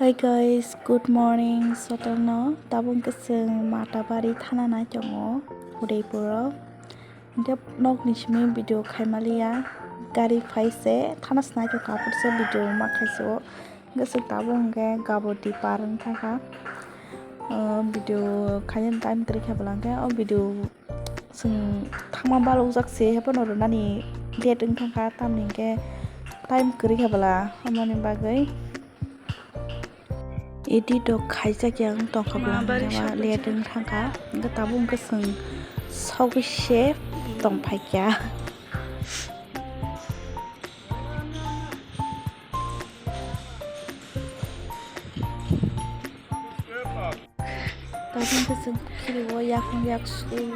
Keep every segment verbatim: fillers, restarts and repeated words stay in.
Hey guys, good morning. Sotorno tabuk hwnkhe chwng Matabari thana nai tongo Udaipuro. Hwnkhe nokni simi video khaimaliya, gari phaise thana se nai tongkha, aphuru se video ma khaise o. Hwnkhe chwng tabuk hwnkhe Gabodi par wngkha kha. O video khaina time kwrwi kha bwla hwnkhe o video chwng thangma balokjak se, haiphano rwnani date wngkha kha, tamni hwnkhe time kwrwi kha bwla, aboni bagwi edit rok khaijak ya wng tongkha bwla, hwnkhe ma late wng thangkha, hwnkhe tabuk hwnkhe chwng sogwi se tongphaikha. Tabuk hwnkhe chwng khiribo yakung yak suwi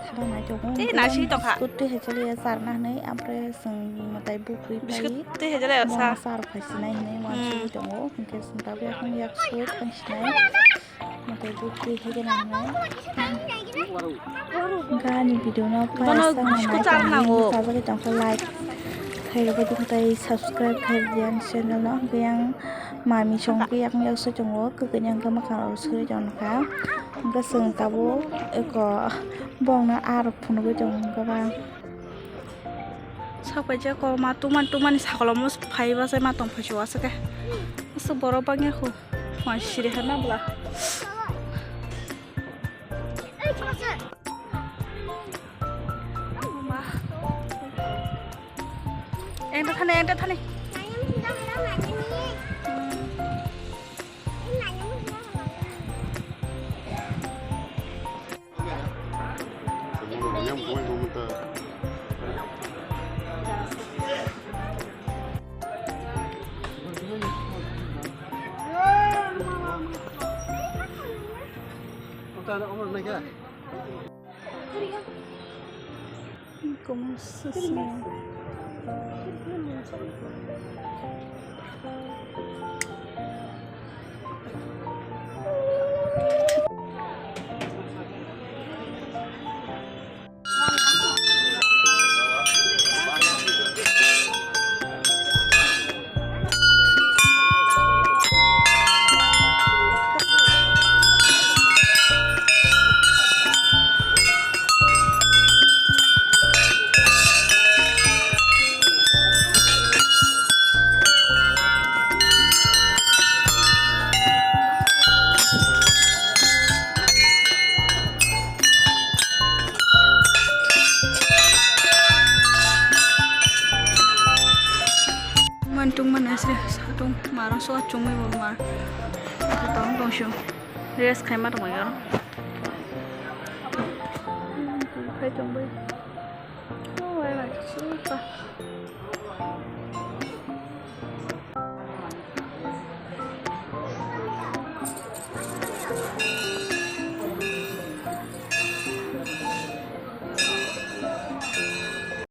thana nai tongo. Tei hwnkhe nasing tongkha. Biskut twi hai chaliya charna hinwi, ampre chwng mwtai bukri pai. Biskut twi hai chaliya sa. Sa rok phai sinai hinwi uansugwi tongo. Hwnkhe chwng tabuk yakung yak suwi thang sinai. Mwtai bukri hai gana hinwi. Gani video no bono payas tang biskut nai char tong nango. Sajagwi tongkha like khairok bai tongkha tei subscribe khairok di ani channel no. Hwnkhe yang Mami song khe yakung yak soi tongo, kwkwi ni hwnkhe mwkhang rok soi tongkha. Hwnkhe chwng tabuk eko bongno aro phunugwi tongo hwnkhe ba. Sak paijak o ma tuman tumani sakolomo phai bachai ma tong phai se uasukhe. Aswk borok bangya kho. Ma siri hai ma bwla. Ente thani, ente thani. Mantung mana sre satung maro so chumui bo mar. Tong tong shu. Rest khai ma tong yo. Khai tong bai. Oh, ai ma chupa.